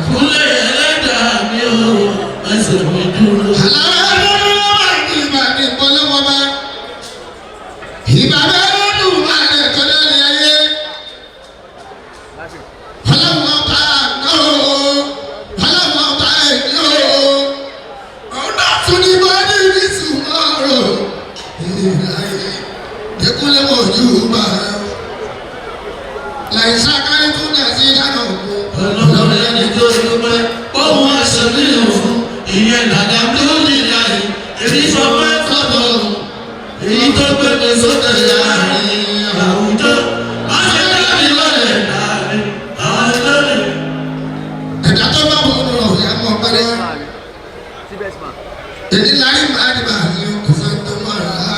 Kúnlẹ̀ ẹlẹ́dàá mi ò ẹsẹ̀ mi dúró. Ọlọ́run ẹni tó dúpẹ́, bóun aṣọ ní òfun, ìyẹn dàda tó ní láyé, èmi sọ pé tọ́tọ̀, èyí tó gbé mi sókè láàrin àwùjọ, má ṣe dábì lọ́lẹ̀ láàrin àwọn ẹlẹ́rìí. Ẹ̀dá tó bá wọ̀ ọ́ ìyá mọ̀ pẹ́rẹ́. Èyí láyé máa ní bàá ní kò fẹ́ tó máa rà á.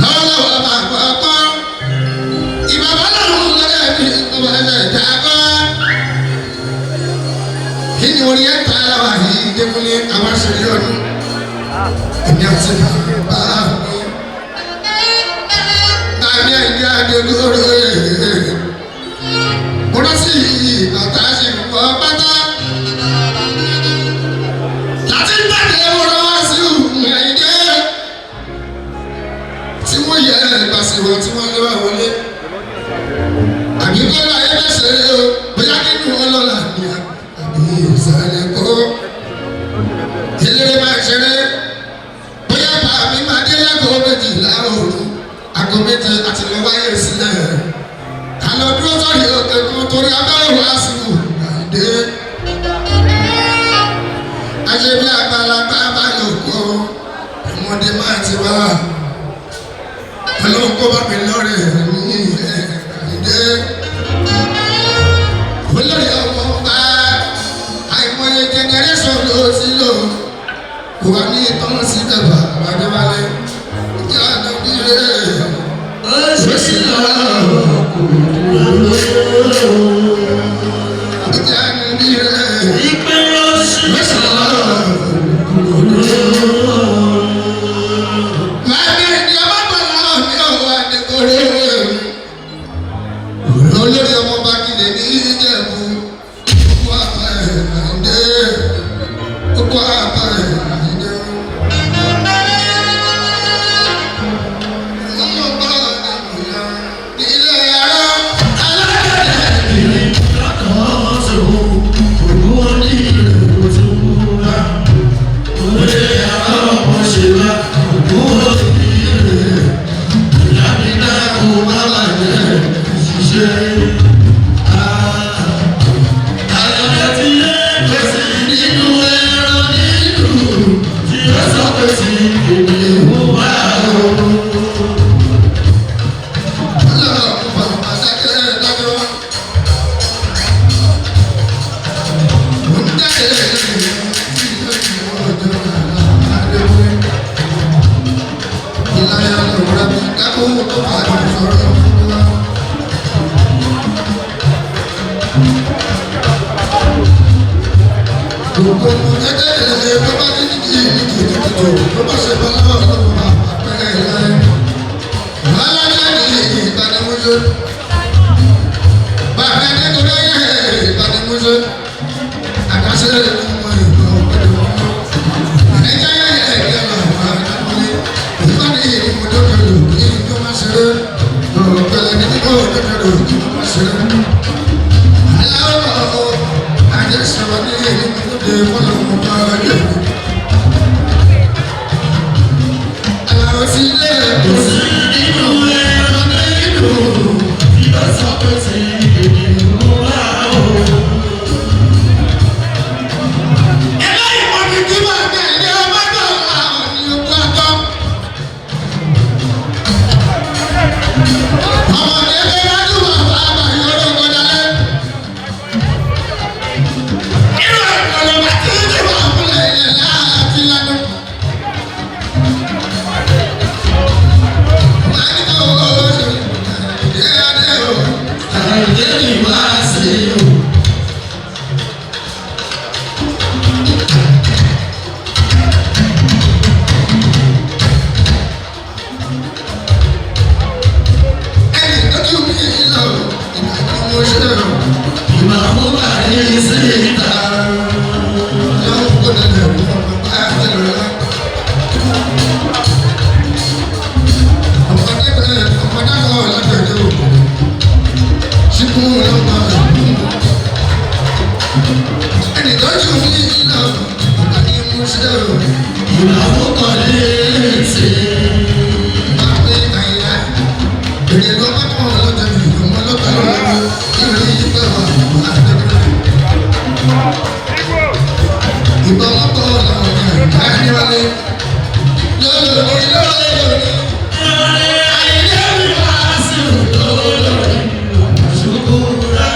Lọ́wọ́lọ́wọ́ bá gbọ́ kọ́. Ìbàbá lọ́rùn lọ́dẹ̀ mi ọba ẹ̀ dá kọ́. Kí ni orí ẹ̀ ta ara wa yìí Dékúnlé àwọn aṣèré ọdún? Èmi àti bàbá mi. Bàbá ìdí Adégúnrè. Mo rántí bàtà ṣe pọ̀ pátá. Láti gbàgbé wọ́n wá sí Àyìndé. Tí wọ́n yẹ ìbáṣepọ̀ tí wọ́n lé wá wọlé. Àbí kọ́lá ayé bá ṣeré o, bóyá nínú ọlọ́lá ni àbí ìsàlẹ̀ kó. Eléré máa ṣeré, bóyá bàmí máa dé lágọ̀ọ́ 12 òru, aago 7 àti lọ wáyé sílẹ̀. Kàlọ́ dúró sórí òkè kan torí abẹ́rẹ́ wá sí Àyìndé. Àṣebí àgbàlagbà bá yòókù, ọmọdé máa ti wá. Ọlọ́run kó bá mi lọ́rẹ̀ ní Àyìndé. Olórí ọmọ bá àìmọye jẹnẹrẹsọ ló sí lò. Kò wá ní ìtọ́nà sí bàbá Adéwálé. Ìjà àdókì rẹ̀ Ó sì lọ kò dúró. Ìjà àdókì rẹ̀. Ìpínlẹ̀ ó sì lọ kò dúró. Olórí ọmọ bá kílẹ̀ ní Ìjẹ̀bú, ó kó àpá ẹ̀ Àyìndé, ó kó àpá ẹ̀ Àyìndé. Ọmọ bá ọ̀nà ilé ara alágbẹ̀dẹ. Ẹnì tó jù mí lọ, ọ̀gá ní mú ṣe o. Ìyàwó kan lè ṣe. Máa pé àyà. Èrè ló má kọ́ ọlọ́jà mi, ọmọ ọlọ́ta ló lọ́wọ́. Ìrìn yìí pẹ̀ wá, àdébílẹ̀. Ìbọn mọ́tò ọ̀la ọ̀gá àdéwálé. Lórí lórí lórí. Àyìndé mi wá sí olórí. Ṣùkúrà.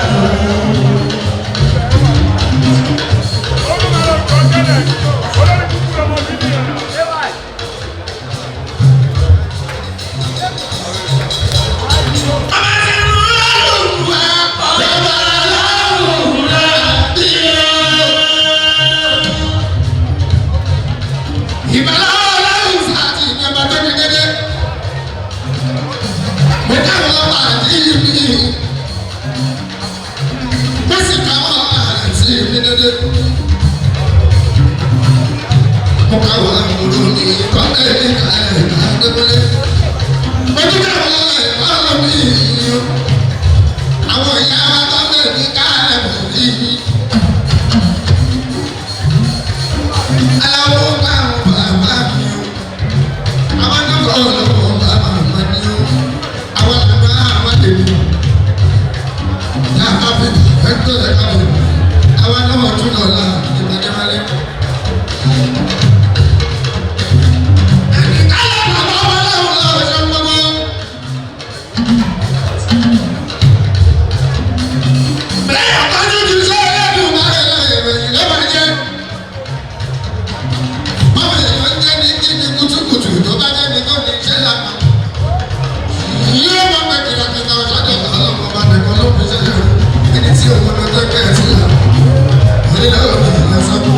Ìbálá ọlọ́run àti ìjọba tó ní dédé. Mo káwọn ọmọ àti mi. Mo sì káwọn ọmọ àti mi dédé. Mo káwọn àbúrò mi kọ́kẹ́ mi kàlẹ́ kàdébọ́lé. Mo tún káwọn ẹ̀gbọ́n mi. Àwọn ìyá wa tó lè ní kálẹ̀ mọ̀ bí. Aláwọ̀ bá àwọn bàbá mi o. Àwọn akẹ́kọ̀ọ́ ọlọ́wọ́ bàbá mi ni o. Àwọn àgbà àwọn tèmi. Yàtọ̀ fi ẹ̀ńtọ́ rẹ̀ ká mi. Àwọn náà tún lọ la ìbàdí wálé. Ẹni kálọ̀ bàbá wọn láwọn lọ́wọ́ ṣe ń gbọ́gbọ́. Bẹ́ẹ̀ ọ̀tọ́jú ti sọ ẹlẹ́dùn máa ń lọ ìròyìn lọ́wọ́ jẹ́. Báwo lè lọ jẹ́ ní kí ni kùtùkùtù tó bá jẹ́ ní kó ní iṣẹ́ lápá? Yóò máa pẹ́ kìlọ̀kìlọ̀ sọ́dọ̀ ọlọ́mọ bá nìkan ló fi ṣẹlẹ̀ o. Ẹni tí òun lọ tó kẹ́ ẹ̀ sí là. Onílẹ̀ òbí lọ sọ́kù.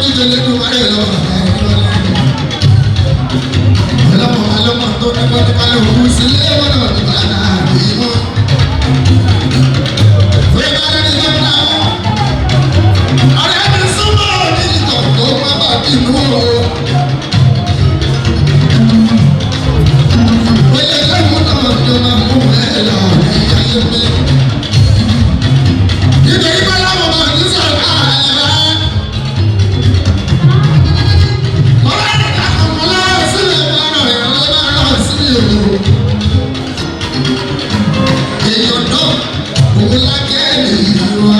jíjẹ lẹ́nu wáyé lọ. Ọlọ́mọ ọlọ́mọ tó ní wọ́n ti bá lè wú sílé wọn náà ní bàtà àbí wọn. Wọ́n bá lórí ìjọba náà. Ọ̀rẹ́ mi súnmọ́ ní ìtọ̀ kó má bàa bínú o. Bóyá lẹ́mú náà ló máa mú ẹ lọ ní ayé mi. Nítorí pé láwọn ọmọ mi sọ̀rọ̀ àlẹ́. Ọ̀rẹ́ mi kà kọ̀ọ̀kan lọ́wọ́ sílẹ̀ máa ràn yàn lọ́wọ́ ràn sílẹ̀ o. Èèyàn náà òun lákẹ́ ènìyàn wa.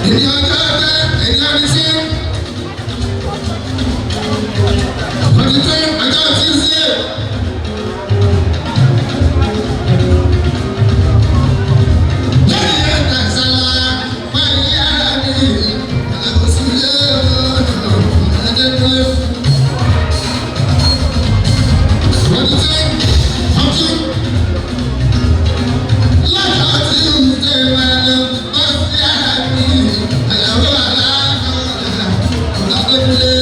Ènìyàn dáadáa, ènìyàn ní sí. 22 ọjọ́ Tuesday. Lẹ́yìn ẹ̀ka sálá, wọ́n yí ara mi, àlàkóso ilé ọ̀nà ẹ̀ẹ́dẹ́gbẹ́. 22 ọdún. Lọ́jọ́ Tuesday máa lọ bọ́ sí ara mi, àyàwó aláàbọ̀ ọ̀làdẹ́gbẹ́.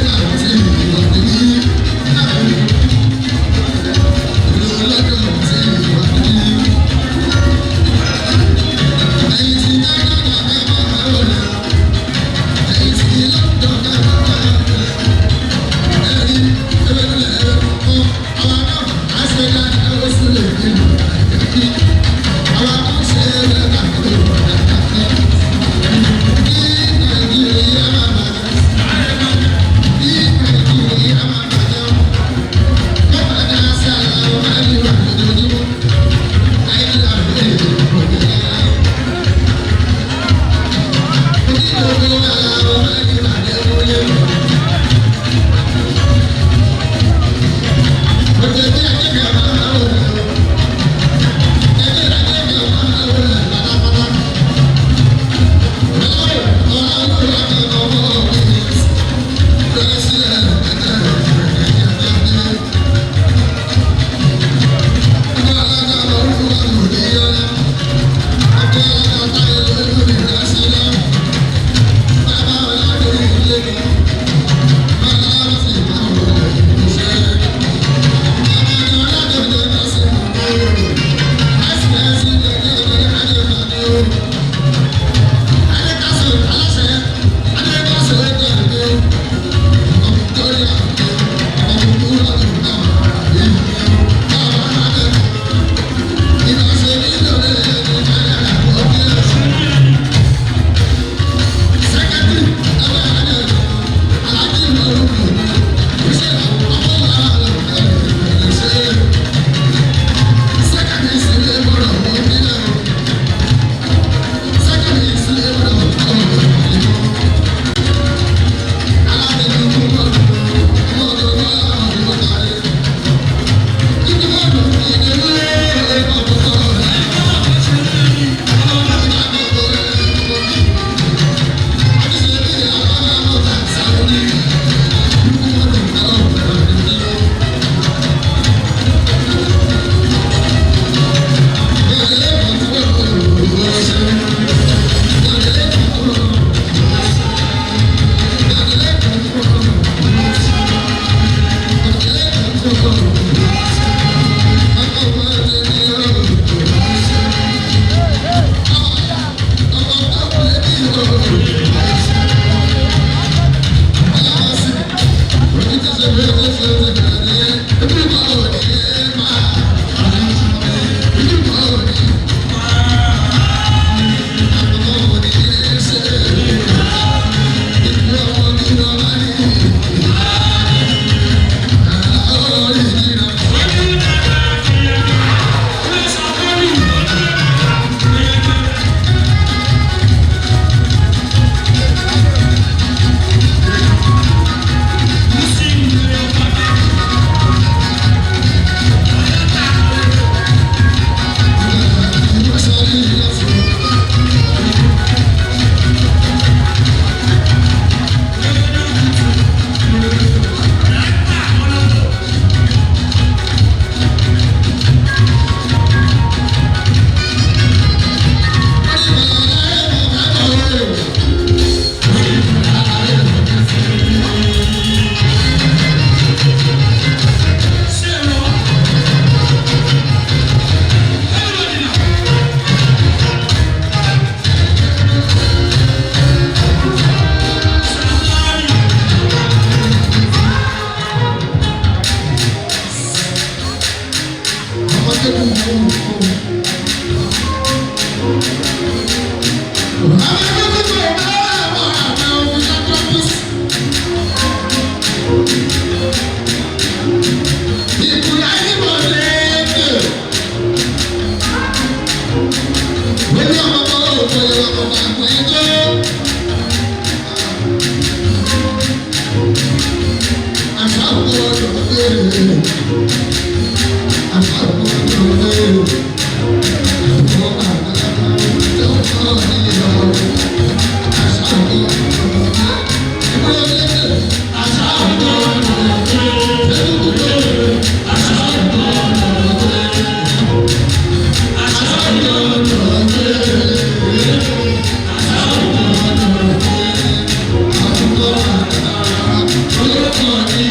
Thank you. Thank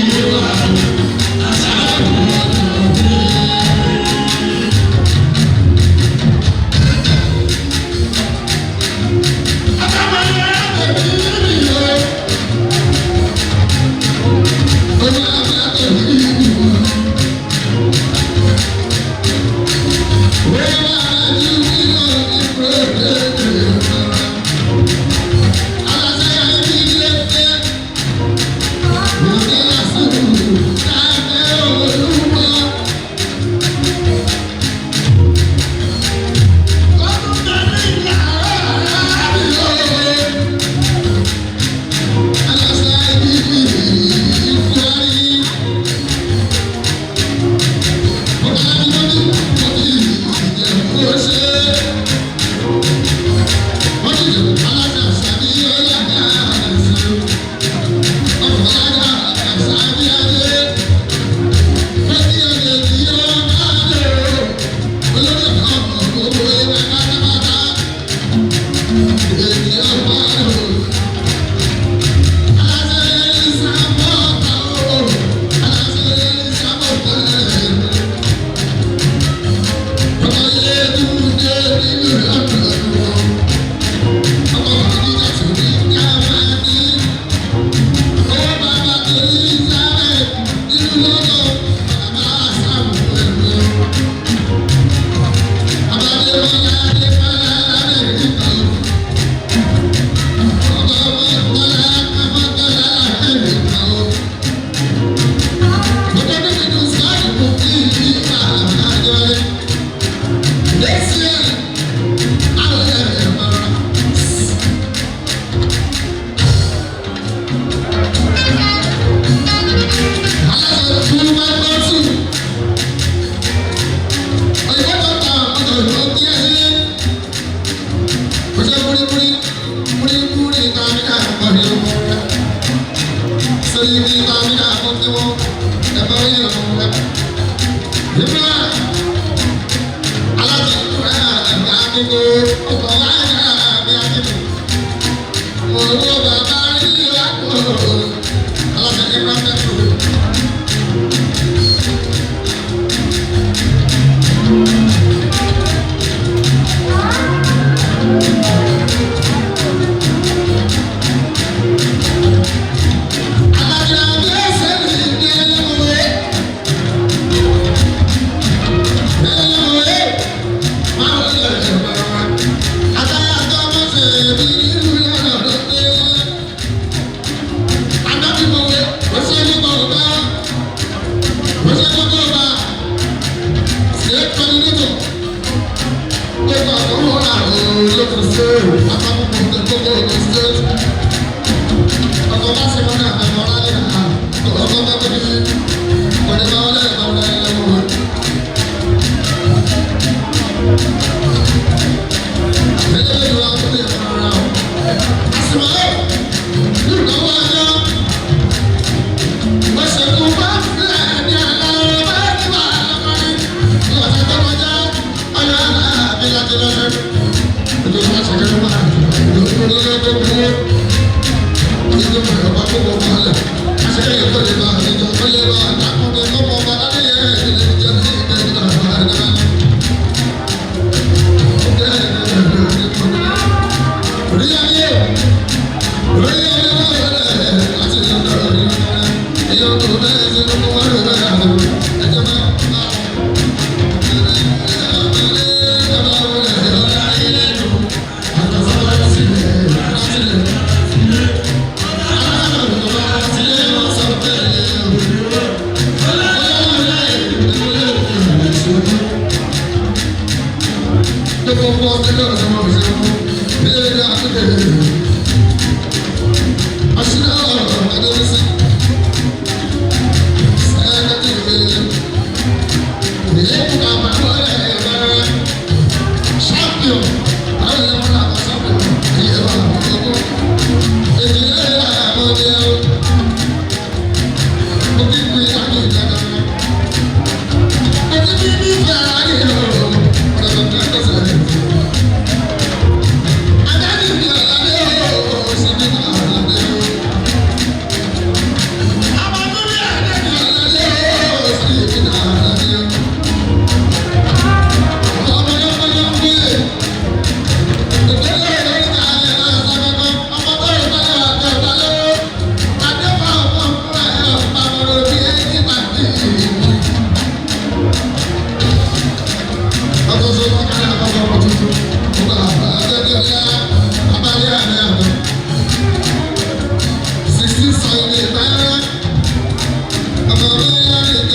you.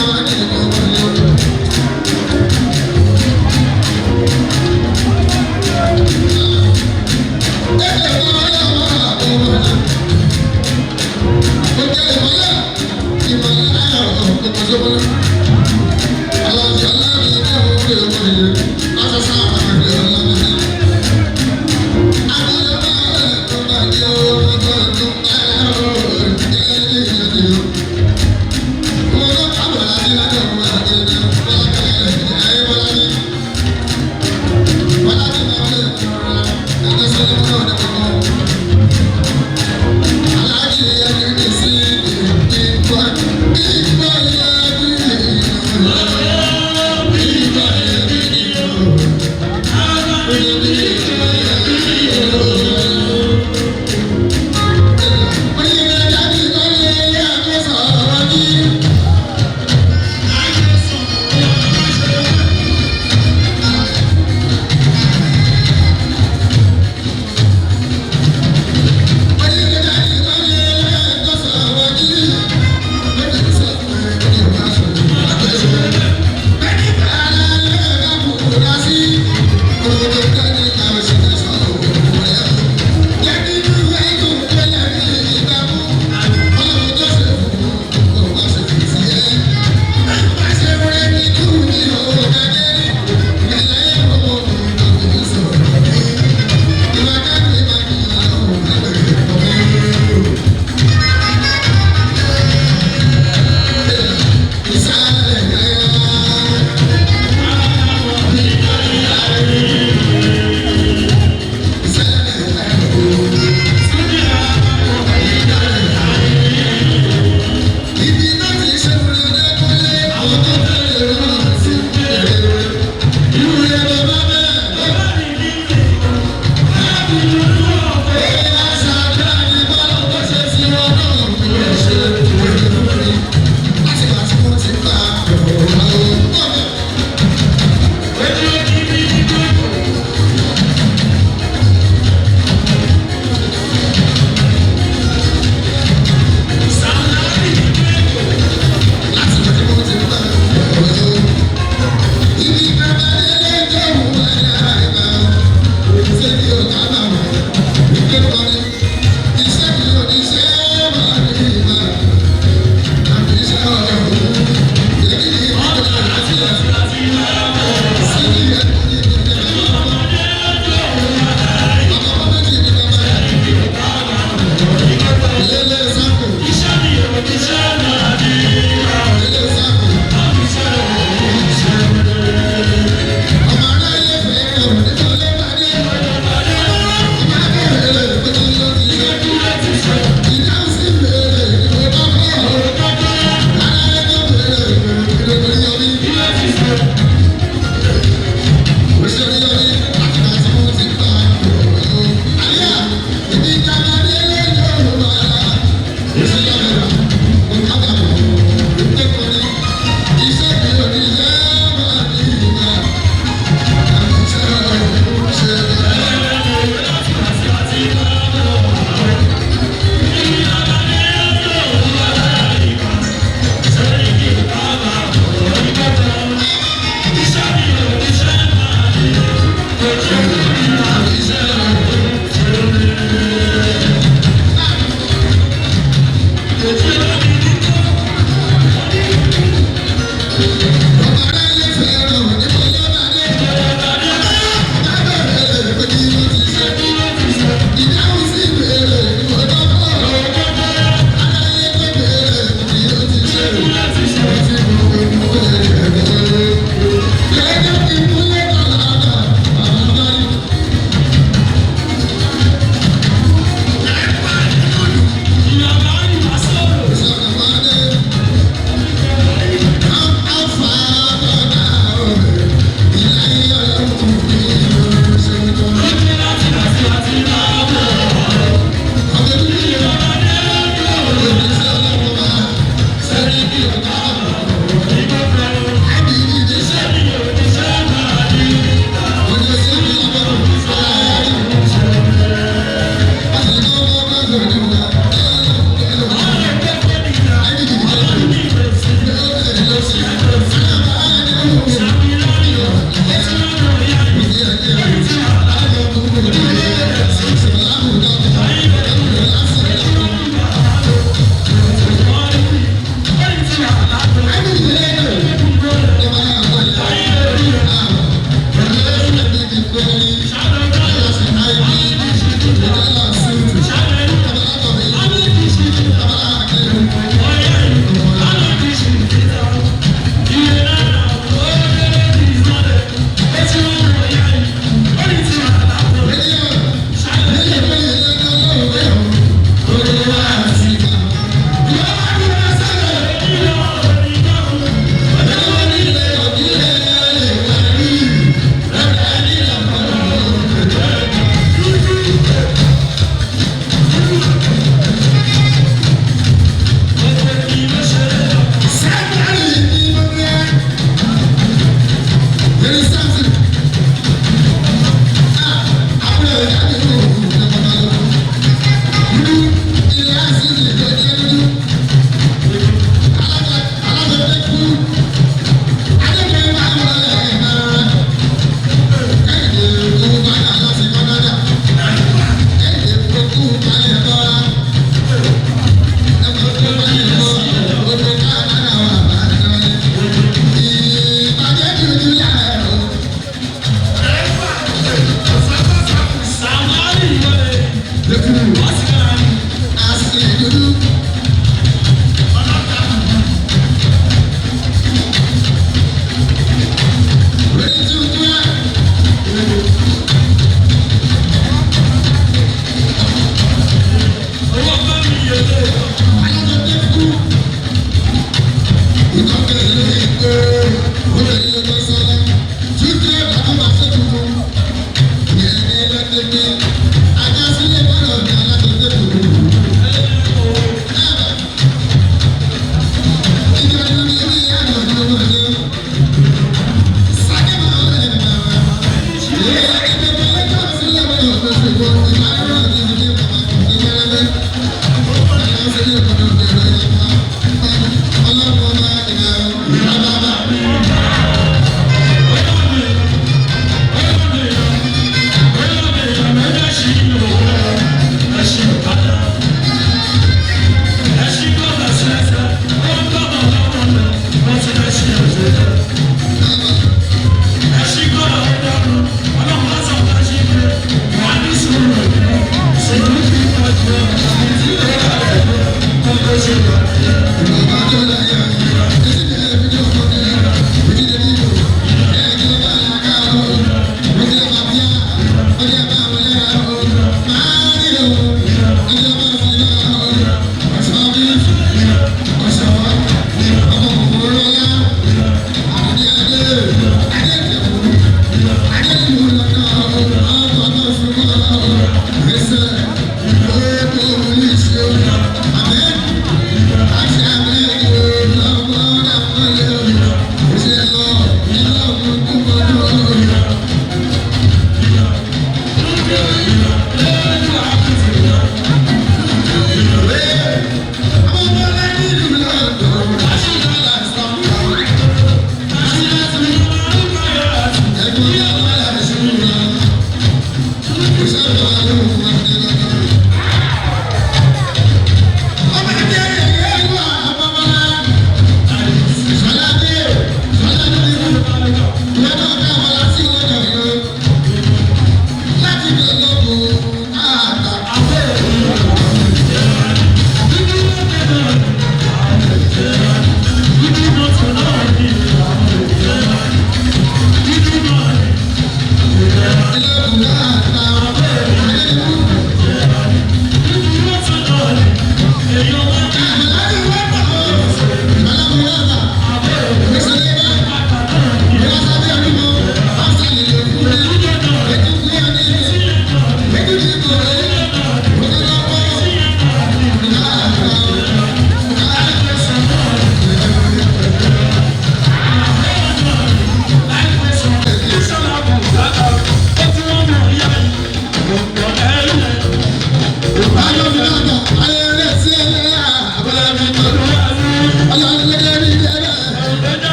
Thank you.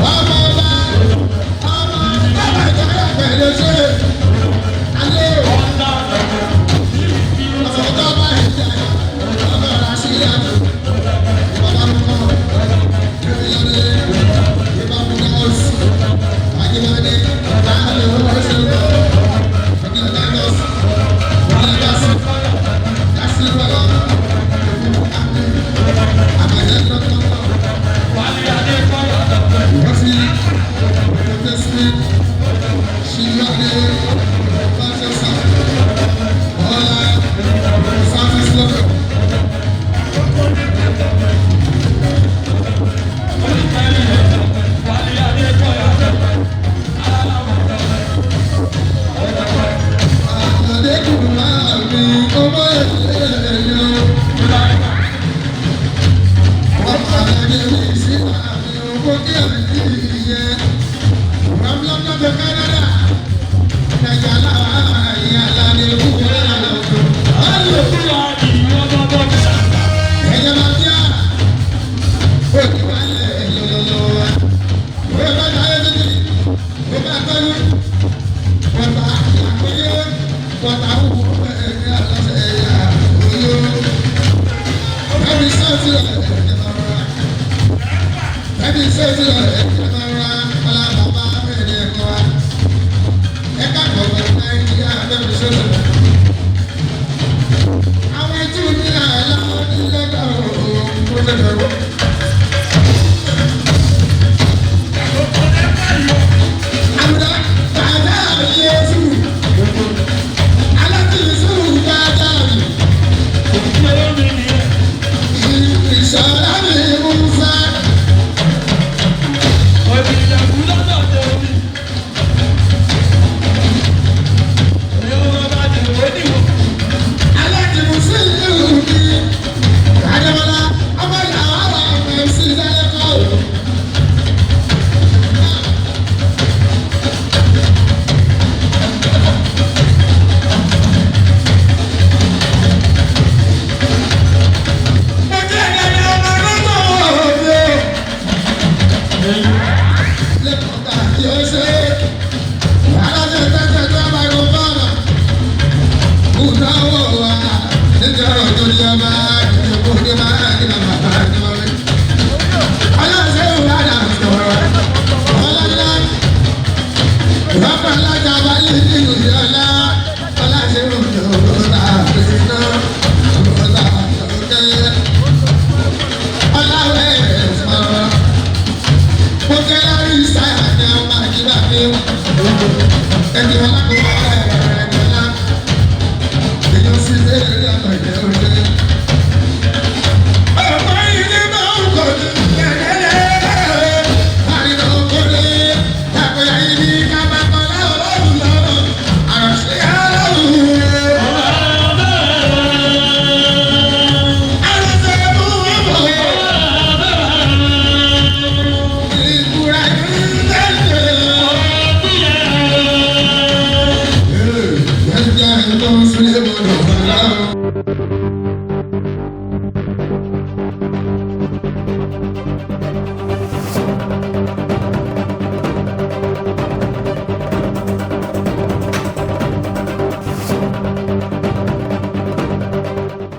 Hello. Ìyẹn from London to Canada, Nàìjíríà ìyàlá ni kúkúrẹ́ àlọ́. Ẹ̀yẹ máa bíà, òkè wà lẹ̀ lọ́lọ́lọ́ wa. Òye bá ta ayé títì, ó bá tọ́jú. Wọ́tà àkóyé, wọ́tà wù ẹ̀yẹ àlọ́sẹ̀ ẹ̀yà òyò. Ẹ̀mí sọ́ọ̀tì ẹ̀yẹ máa rọra. Ẹ̀mí sọ́ọ̀tì ẹ̀yẹ máa rọra. Ọlá bàbá mẹ́rin ẹ̀kọ́ wa. Ẹ̀ka kọ̀ọ̀kan Nàìjíríà ẹ̀mí sọ́ọ̀tì. Àwọn ẹjú ní àlá onílẹ̀dọ̀ òun ló lọ́wọ́. Àwùjọ bàbá Yéésù, aláti Yéésù bàbá mi, ìṣọ̀lá mi Musa, aláti Mùsùlùmí mi, Adébọ́lá, ọmọ ìyàwó àwọn ọmọ MC Dálẹ́kọ̀. Mo jẹ́ ẹ̀dá ọmọ lọ́tọ̀ mi. Lẹ́kọ̀ọ́ kí ó ṣe é. Aláṣẹ tẹ́tẹ́ tó bá yọ fọ́ọ̀nà. Kùnà wò wá. Nítorí òjò ní ọba ìjọba òde máa ń ní bàbá ìjọba rẹ̀. Aláṣẹ ìwà náà sọ̀rọ̀. Ọlọ́lá. Ìwọ́pọ̀ alájà bá yí nínú ìyọlá. Aláṣẹ òjò òjò àfẹ́sínà. Òjò àfẹ́sínà. Ọláwẹ̀ sọ̀rọ̀. Mo jẹ́ lórí sáyà ní ọmọ àjíbá mi. Ẹni ọlá kò wá ẹ̀rẹ̀ ọlá. Èyí ó sì ṣe eré ọ̀nà ìjẹ́ òde.